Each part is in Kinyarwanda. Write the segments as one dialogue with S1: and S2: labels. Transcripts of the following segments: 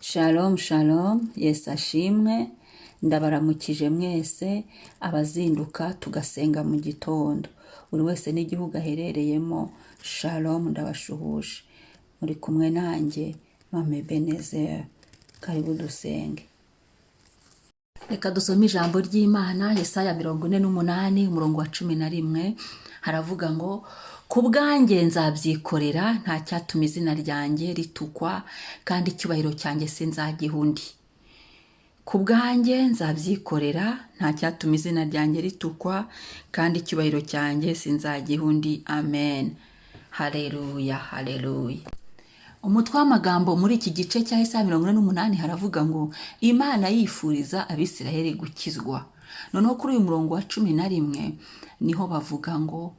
S1: Shalom shalom, Yesu ashimwe, ndabaramukije mwese abazinduka tugasenga mu gitondo, buri wese n'igihugu aherereyemo. Shalom, ndabashuhuje, muri kumwe nanjye Mama Ebenezer. Karibu dusenge. Reka dusome ijambo ry'Imana, Yesaya 48, umurongo wa 11, haravuga ngo: "Ku bwanjye nzabyikorera, nta cyatuma izina ryanjye ritukwa, kandi icyubahiro cyanjye sinzagiha undi." Ku bwanjye nzabyikorera, nta cyatuma izina ryanjye ritukwa, kandi icyubahiro cyanjye sinzagiha undi. Amen. Haleluya, haleluya. Umutwe w'amagambo muri iki gice cya Yesaya 48 haravuga ngo: "Imana yifuriza Abisiraheli gukizwa." Noneho kuri uyu murongo wa 11 niho bavuga ngo: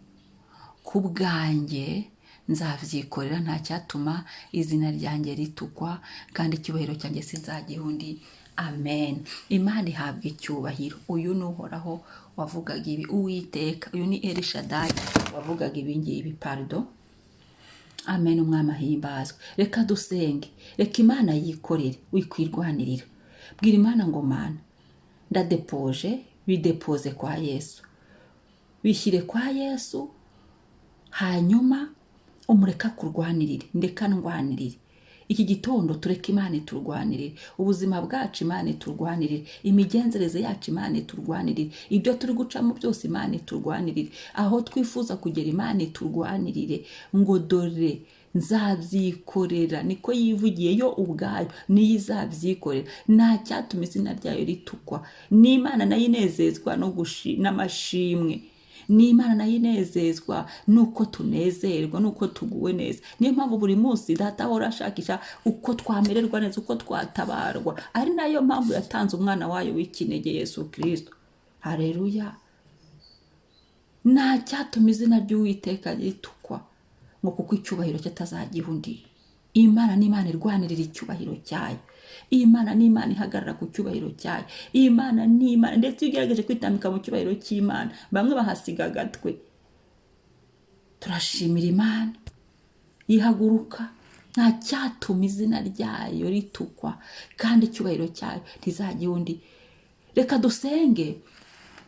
S1: "Ku bwanjye nzabyikorera, nta cyatuma izina ryanjye ritukwa, kandi icyubahiro cyanjye sinzagiha undi." Amen. Imana ihabwa icyubahiro. Uyu ni Uhoraho wavugaga ibi, Uwiteka. Uyu ni Elishadayi wavugaga ibi ngibi, pardon. Amen. Umwami ahimbazwe. Reka dusenge, reka Imana yikorere, wikwirwanirira. Bwira Imana ngo: "Mana, ndadepoje, bidepoze kwa Yesu, bishyire kwa Yesu, hanyuma umureka kurwanirire, ndeka ndwanirire." Iki gitondo tureke Imana iturwanirire ubuzima bwacu, Imana iturwanirire imigenzereze yacu, Imana iturwanirire ibyo turi gucamo byose, Imana iturwanirire aho twifuza kugera, Imana iturwanirire. Ngo: "Dore nzabyikorera," niko yivugiye yo ubwayo, niyo izabyikorera, nta cyatuma izina ryayo ritukwa. N'Imana nayo inezezwa no n'amashimwe, n'Imana nayo inezezwa nuko tunezerwa, nuko tuguwe neza. Niyo mpamvu buri munsi Data ahora ashakisha uko twamererwa neza, uko twatabarwa, ari nayo mpamvu yatanze umwana wayo w'ikinege, Yesu Kirisito. Hareruya. Nta cyatuma izina ry'Uwiteka ritukwa, ngo kuko icyubahiro cye atazagiha undi. Imana ni Imana irwanirira icyubahiro cyayo. Imana ni Imana ihagarara ku cyubahiro cyayo. Imana ni Imana, ndetse iyo ugerageje kwitambika mu cyubahiro cy'Imana, bamwe bahasiga agatwe. Turashimira Imana ihaguruka, nta cyatuma izina ryayo ritukwa, kandi icyubahiro cyayo ntizagiha undi. Reka dusenge,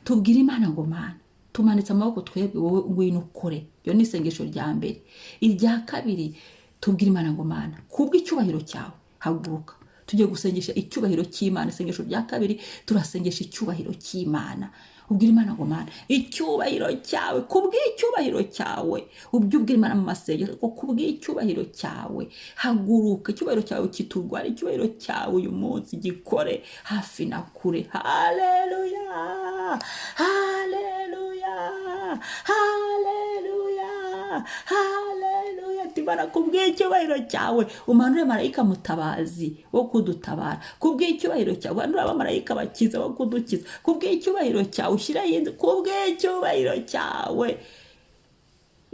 S1: tubwire Imana ngo: "Mana, tumanitse amaboko twebwe, wowe ngwino ukore." Iryo ni isengesho rya mbere. Irya kabiri, tubwire Imana ngo: "Mana, kubw'icyubahiro cyawe haguruka." Tugiye gusengesha icyubahiro cy'Imana. Isengesho rya kabiri, turasengesha icyubahiro cy'Imana. Ubwira Imana ngo: "Mana, icyubahiro cyawe, kubw'icyubahiro cyawe." Ubyo ubwira Imana mu masengesho ngo: "Kubw'icyubahiro cyawe haguruka, icyubahiro cyawe kiturwara, icyubahiro cyawe uyu munsi gikore hafi na kure." Haleluya, haleluya, haleluya, haleluya. Imana, kubw'icyubahiro cyawe umanure marayika mutabazi wo kudutabara. Kubw'icyubahiro cyawe umanure abamarayika bakiza bo kudukiza. Kubw'icyubahiro cyawe ushyireho inzu. Kubw'icyubahiro cyawe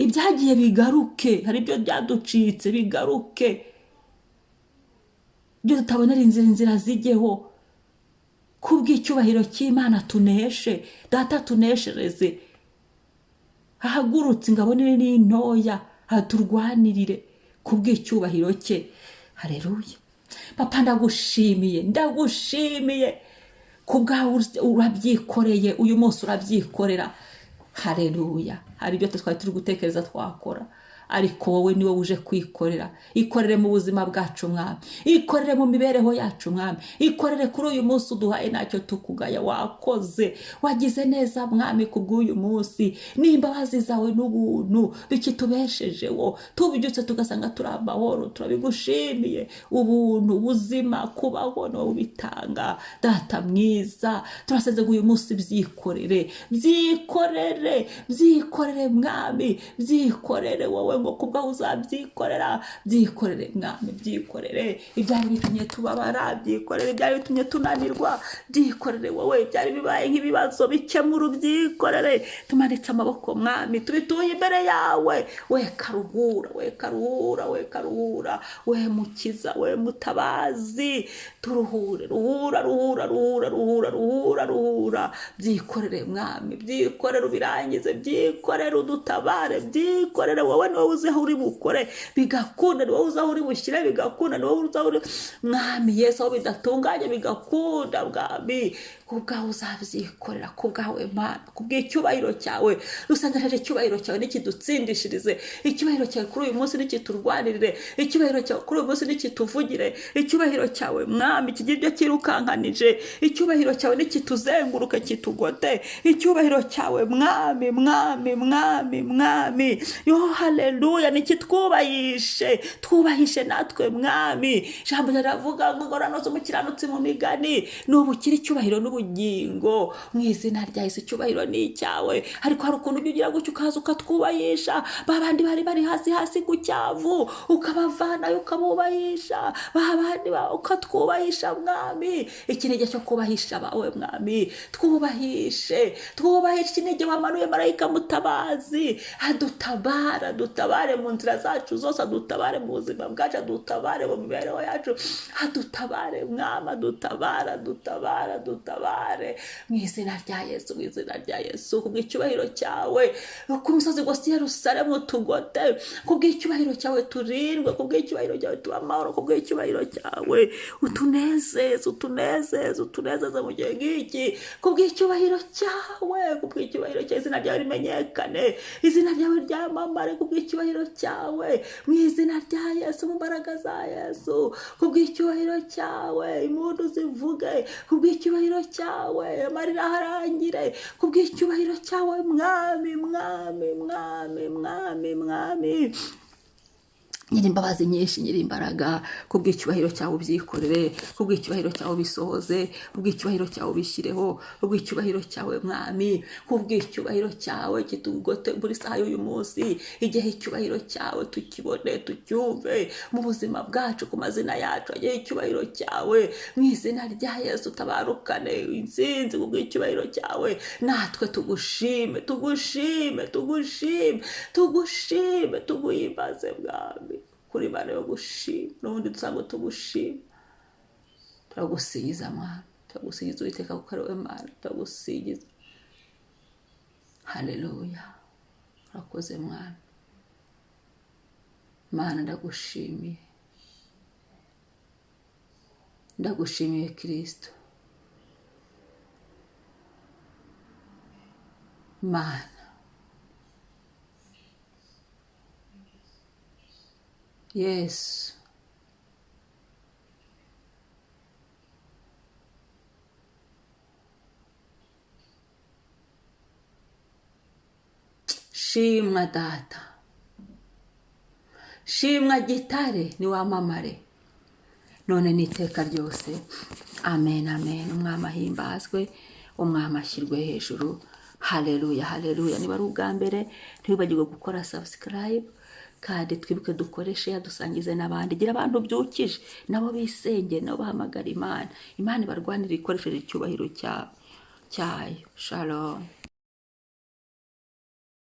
S1: ibyagiye bigaruke, hari ibyo byaducitse bigaruke, ibyo tutabonera inzira, inzira zijyeho. Kubw'icyubahiro cy'Imana tuneshe, Data tuneshereze, hahagurutse ingabo nini n'intoya, haturwanirire kubw'icyubahiro cye. Hareruya. Papa, ndagushimiye, ndagushimiye ku bwawe, urabyikoreye uyu munsi, urabyikorera. Hareruya. Hari ibyo twari turi gutekereza twakora, ariko wowe niwe uje kwikorera. Ikorere mu buzima bwacu, Mwami. Ikorere mu mibereho yacu, Mwami. Ikorere kuri uyu munsi uduhaye, ntacyo tukugaya. Wakoze, wagize neza, Mwami, ku bw'uyu munsi. N'imbabazi zawe n'ubuntu bikitubeshejeho, tubyutse tugasanga turi amahoro, turabigushimiye. Ubuntu, ubuzima, kubaho, ni wowe ubitanga, Data mwiza. Turaseze ngo uyu munsi byikorere, byikorere, byikorere, Mwami, byikorere wowe, ngo kubwaho uzabyikorera. Byikorere, Mwami, byikorere ibyari bitumye tubabara, byikorere ibyari bitumye tunanirwa, byikorere wowe ibyari bibaye nk'ibibazo bikemura, ubyikorere. Tumanitse amaboko, Mwami, tubituye imbere yawe. We karuhura, we karuhura, we karuhura, we mukiza, we mutabazi, turuhure. Ruhura, ruhura, ruhura, ruhura, ruhura, ruhura. Byikorere, Mwami, byikorere ubirangize, byikorere udutabare, byikorere wowe. Niwe. wowe uzi aho uri bukore bigakunda, ni wowe uzi aho uri bushyire bigakunda, ni wowe uzi aho uri, Mwami Yesu, aho bidatunganye bigakunda. Mwami, ku bwawe uzabyikorera, ku bwawe Mana, ku bw'icyubahiro cyawe. Dusanganije icyubahiro cyawe nikidutsindishirize, icyubahiro cyawe kuri uyu munsi nikiturwanirire, icyubahiro cyawe kuri uyu munsi nikituvugire, icyubahiro cyawe Mwami kigira ibyo cyirukankanije, icyubahiro cyawe nikituzenguruke kitugote, icyubahiro cyawe Mwami, Mwami, Mwami, Mwami, yo haleluya, nikitwubahishe, twubahishe natwe Mwami. Ijambo riravuga ngo ingororano z'umukiranutsi mu migani ni ubukire, icyubahiro n'ubugingo. Mu izina rya Yesu, icyubahiro ni icyawe. Ariko hari ukuntu ujya ugira gutya ukaza ukatwubahisha, ba bandi bari bari hasi hasi ku cyavu ukabavanayo ukabubahisha, ba bandi ukatwubahisha Mwami. Iki ni igihe cyo kubahisha abawe Mwami, twubahishe, twubahishe. Iki ni igihe wamanuye marayika mutabazi, adutabara, adutabare mu nzira zacu zose, adutabare mu buzima bwacu, adutabare mu mibereho yacu, adutabare Mwami, adutabare, adutabare, adutabare mu izina rya Yesu, mu izina rya Yesu, kubw'icyubahiro cyawe. Ku misozi rwose i Yerusalemu tugote, kubw'icyubahiro cyawe turindwe, kubw'icyubahiro cyawe tuba amahoro, kubw'icyubahiro cyawe utunezeze, utunezeze, utunezeze mu gihe nk'iki, kubw'icyubahiro cyawe, kubw'icyubahiro cyawe, izina ryawe rimenyekane, izina ryawe ryamamare, kubw'icyubahiro cyawe, mu izina rya Yesu, mu mbaraga za Yesu, kubw'icyubahiro cyawe, impundu zivuge, kubw'icyubahiro cyawe, amarira aharangire, kubw'icyubahiro cyawe Mwami, Mwami, Mwami, Mwami, Mwami, nyiri imbabazi nyinshi, nyiri imbaraga, kubw'icyubahiro cyawe ubyikorere, kubw'icyubahiro cyawe ubisohoze, kubw'icyubahiro cyawe ubishyireho, kubw'icyubahiro cyawe Mwami, kubw'icyubahiro cyawe kitugote buri saha y'uyu munsi, igihe icyubahiro cyawe tukibone, tucyumve mu buzima bwacu, ku mazina yacu, igihe icyubahiro cyawe mu izina rya Yesu, tabarukane intsinzi kubw'icyubahiro cyawe, natwe tugushime, tugushime, tugushime, tugushime, tuguhimbaze Mwami, kuri Imana yo gushima, n'ubundi dusanzwe tugushima. Turagusingiza Mwami, turagusingiza Uwiteka kuko ari wowe Mana, turagusingiza. Haleluya, urakoze Mwami. Mana, ndagushimiye, ndagushimiye Kristo. Mana Yesu, shimwa Data, shimwa Gitare, niwamamare none n'iteka ryose. Amen, amen. Umwami ahimbazwe, Umwami ashyirwe hejuru. Haleluya, haleluya. Niba ari ubwa mbere, ntiwibagirwe gukora subscribe, kandi twibuke dukoreshe yadusangize n'abandi. Gira abantu byukije nabo bisenge, nabo bahamagara Imana, Imana ibarwanire ikoresheje icyubahiro cyayo. Shalom.